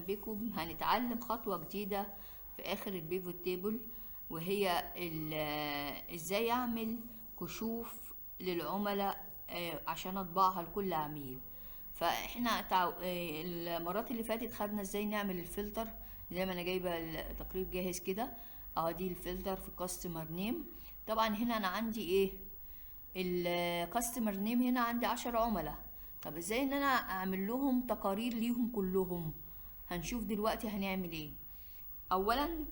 بكم. هنتعلم خطوة جديدة في آخر ال pivot table، وهي ازاي اعمل كشوف للعملاء عشان اطبعها لكل عميل. فاحنا المرات اللي فاتت خدنا ازاي نعمل الفلتر، زي ما انا جايبه التقرير جاهز كده اهو، دي الفلتر في customer name. طبعا هنا انا عندي ايه ال customer name، هنا عندي 10 عملاء. طب ازاي ان انا اعمل لهم تقارير ليهم كلهم؟ هنشوف دلوقتي هنعمل ايه. اولا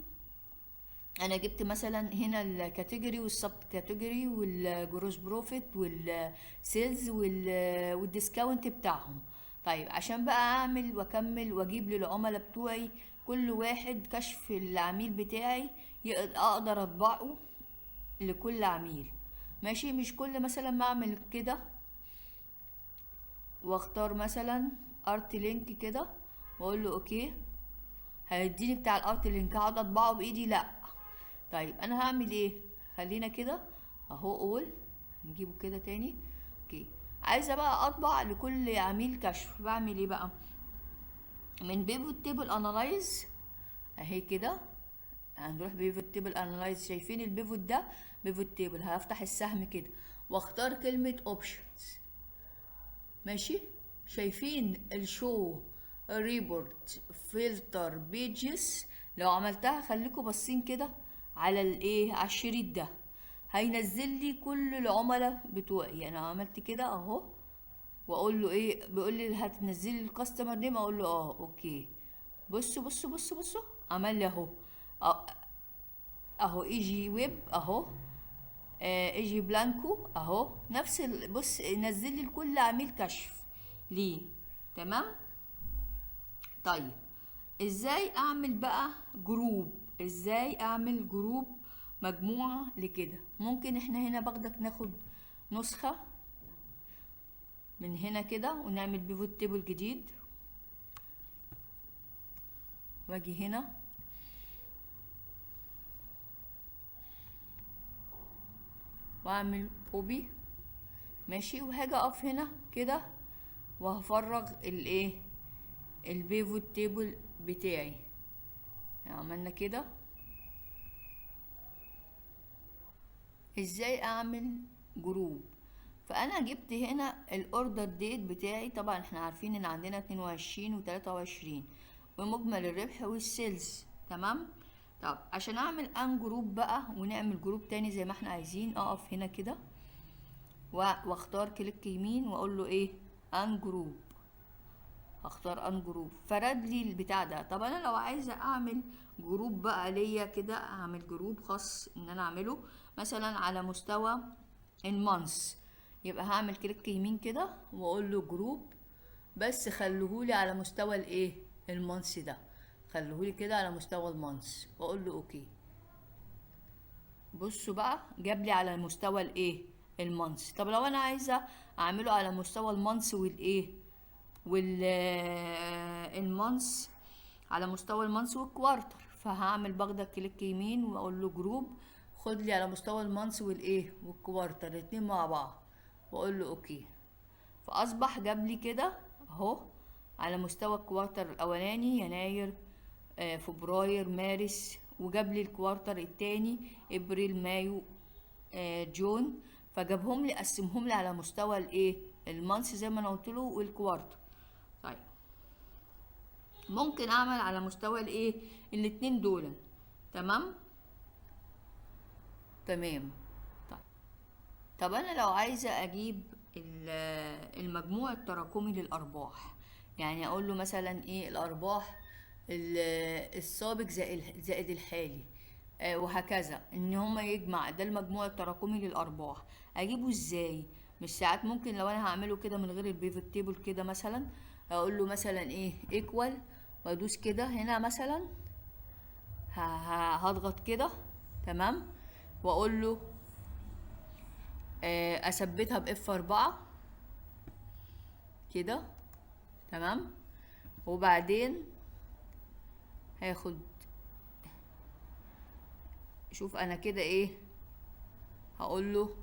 انا جبت مثلا هنا ال category وال sub category وال gross profit وال sales وال discount بتاعهم. طيب عشان بقى اعمل واكمل واجيب للعملاء بتوعي كل واحد كشف العميل بتاعي اقدر اطبعه لكل عميل، ماشي؟ مش كل مثلا ما اعمل كده واختار مثلا art link كده واقول له okay، هيديني بتاع ال art link، هقعد اطبعه بايدي؟ لا. طيب انا هعمل ايه؟ خلينا كده اهو، اقول نجيبه كده تاني. okay، عايزه بقى اطبع لكل عميل كشف، بعمل ايه بقى؟ من pivot table analyze اهي كده، هنروح pivot table analyze. شايفين ال pivot ده؟ pivot table، هفتح السهم كده واختار كلمه options، ماشي؟ شايفين ال show report filter pages؟ لو عملتها خليكم باصين كده على الايه، على الشريط ده، هينزل لي كل العملاء بتوعي. انا عملت كده اهو واقول له ايه، بيقول لي هتنزلي لي ال customer name، اقول له okay. بصوا بصوا بصوا بصوا، عمل لي اهو، اهو اي جي ويب اهو، اي جي بلانكو اهو، نفس بص نزل لي لكل عميل كشف ليه، تمام؟ طيب ازاي اعمل بقى group؟ ازاي اعمل group مجموعة لكده؟ ممكن احنا هنا باخدك ناخد نسخة من هنا كده ونعمل pivot table جديد، واجي هنا واعمل copy، ماشي؟ وهاجي اقف هنا كده وهفرغ الايه، ال pivot table بتاعي. عملنا كده. ازاي اعمل group؟ فانا جبت هنا ال order date بتاعي، طبعا احنا عارفين ان عندنا اتنين وعشرين وتلاتة وعشرين، ومجمل الربح وال sales، تمام؟ طب عشان اعمل ungroup بقى ونعمل group تاني زي ما احنا عايزين، اقف هنا كده واختار click يمين واقول له ايه، ungroup، هختار ungroup، فرد لي البتاع ده. طب انا لو عايزه اعمل group بقى ليا كده، اعمل group خاص ان انا اعمله مثلا على مستوى ال month، يبقى هعمل click يمين كده واقول له group، بس خليهولي على مستوى الايه، ال month ده، خليهولي كده على مستوى ال month واقول له okay. بصوا بقى جاب لي على مستوى الايه، ال month. طب لو انا عايزه اعمله على مستوى ال month والايه، وال ال month، على مستوى ال month وال quarter، فهعمل باخدك click يمين واقول له group، خد لي على مستوى ال month والايه وال quarter الاتنين مع بعض، واقول له okay. فاصبح جاب لي كده اهو على مستوى ال quarter الاولاني يناير، فبراير، مارس، وجاب لي ال quarter التاني ابريل، مايو، June، فجابهم لي قسمهم لي على مستوى الايه، ال month زي ما انا قلت له وال quarter. طيب ممكن اعمل على مستوى الايه، الاتنين دول، تمام؟ تمام. طب انا لو عايزه اجيب المجموع التراكمي للارباح، يعني اقول له مثلا ايه، الارباح السابق زائد الحالي، وهكذا، ان هما يجمع ده المجموع التراكمي للارباح. اجيبه ازاي؟ مش ساعات ممكن لو انا هعمله كده من غير ال pivot table كده، مثلا اقول له مثلا ايه equal، وادوس كده هنا مثلا، هضغط كده، تمام، واقول له، اثبتها ب F 4 كده، تمام، وبعدين هاخد، شوف انا كده ايه، هقول له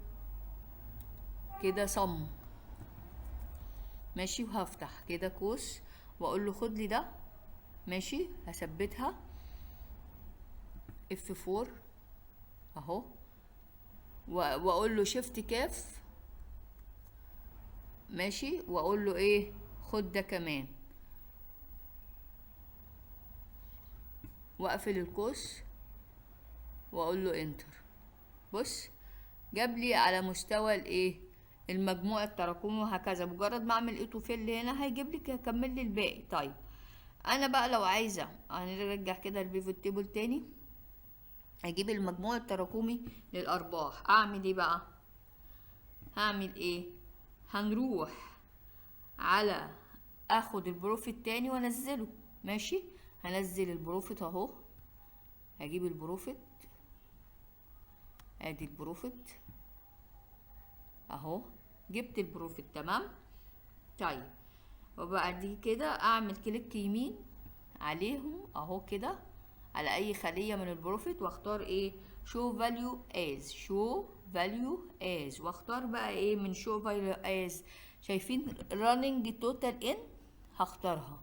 كده sum، ماشي، وهفتح كده قوس واقول له خد لي ده ماشي، هثبتها F4 اهو، واقول له shift كاف. ماشي، واقول له ايه؟ خد ده كمان، واقفل القوس واقول له enter. بص جاب لي على مستوى الايه؟ المجموع التراكمي وهكذا. مجرد ما اعمل auto fill هنا هيجيب لي كمل لي الباقي. طيب انا بقى لو عايزه هنرجع كده ال pivot table تاني، اجيب المجموع التراكمي للارباح، اعمل ايه بقى؟ هعمل ايه؟ هنروح على اخد ال profit تاني وانزله. ماشي، هنزل ال profit اهو، هجيب ال profit، ادي ال profit اهو، جبت ال profit. تمام. طيب وبعد كده اعمل click يمين عليهم اهو كده على اي خلية من ال profit، واختار ايه؟ show value as، show value as، واختار بقى ايه من show value as؟ شايفين running total in، هختارها،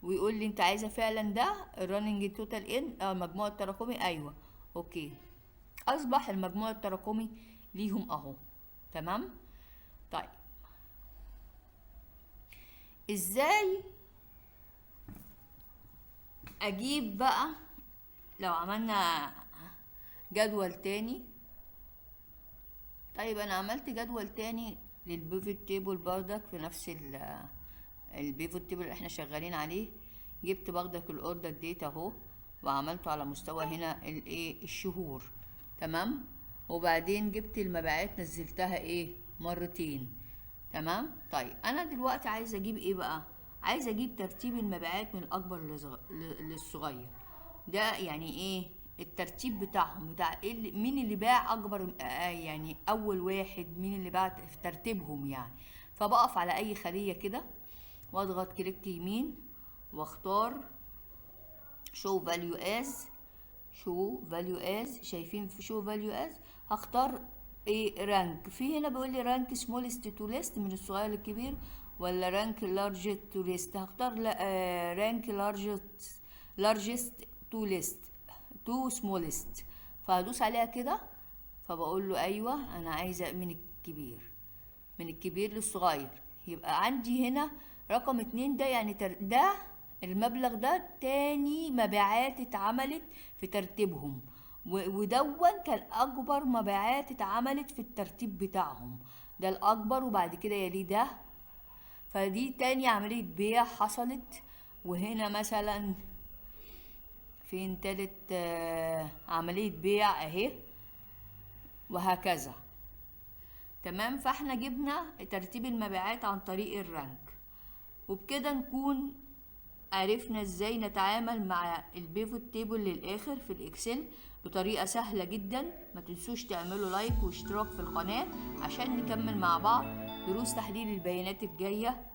ويقول لي انت عايزه فعلا ده running total in، المجموع التراكمي، ايوه okay. اصبح المجموع التراكمي ليهم اهو. تمام. طيب ازاي اجيب بقى لو عملنا جدول تاني؟ طيب انا عملت جدول تاني لل pivot table بردك في نفس ال pivot table اللي احنا شغالين عليه. جبت بردك ال order date اهو، وعملته على مستوى هنا الايه؟ الشهور. تمام. وبعدين جبت المبيعات نزلتها ايه؟ مرتين. تمام. طيب انا دلوقتي عايزه اجيب ايه بقى؟ عايزه اجيب ترتيب المبيعات من الاكبر للصغير. ده يعني ايه الترتيب بتاعهم، بتاع إيه مين اللي باع اكبر، يعني اول واحد مين اللي باع في ترتيبهم يعني. فبقف على اي خلية كده واضغط click يمين واختار show value as، show value as. شايفين في show value as هختار ايه؟ rank. في هنا بيقول لي rank smallest to least من الصغير للكبير، ولا rank largest to least. هختار rank largest to least to smallest، فهدوس عليها كده، فبقول له ايوه انا عايزه من الكبير، من الكبير للصغير. يبقى عندي هنا رقم 2 ده يعني ده المبلغ ده تاني مبيعات اتعملت في ترتيبهم، ودون كان اكبر مبيعات اتعملت في الترتيب بتاعهم، ده الاكبر وبعد كده يليه ده، فدي تاني عملية بيع حصلت. وهنا مثلا فين تالت، عملية بيع اهي، وهكذا. تمام. فاحنا جبنا ترتيب المبيعات عن طريق ال rank، وبكده نكون عرفنا ازاي نتعامل مع ال pivot table للاخر في ال Excel بطريقة سهلة جدا. ما تنسوش تعملوا like واشتراك في القناة عشان نكمل مع بعض دروس تحليل البيانات الجاية.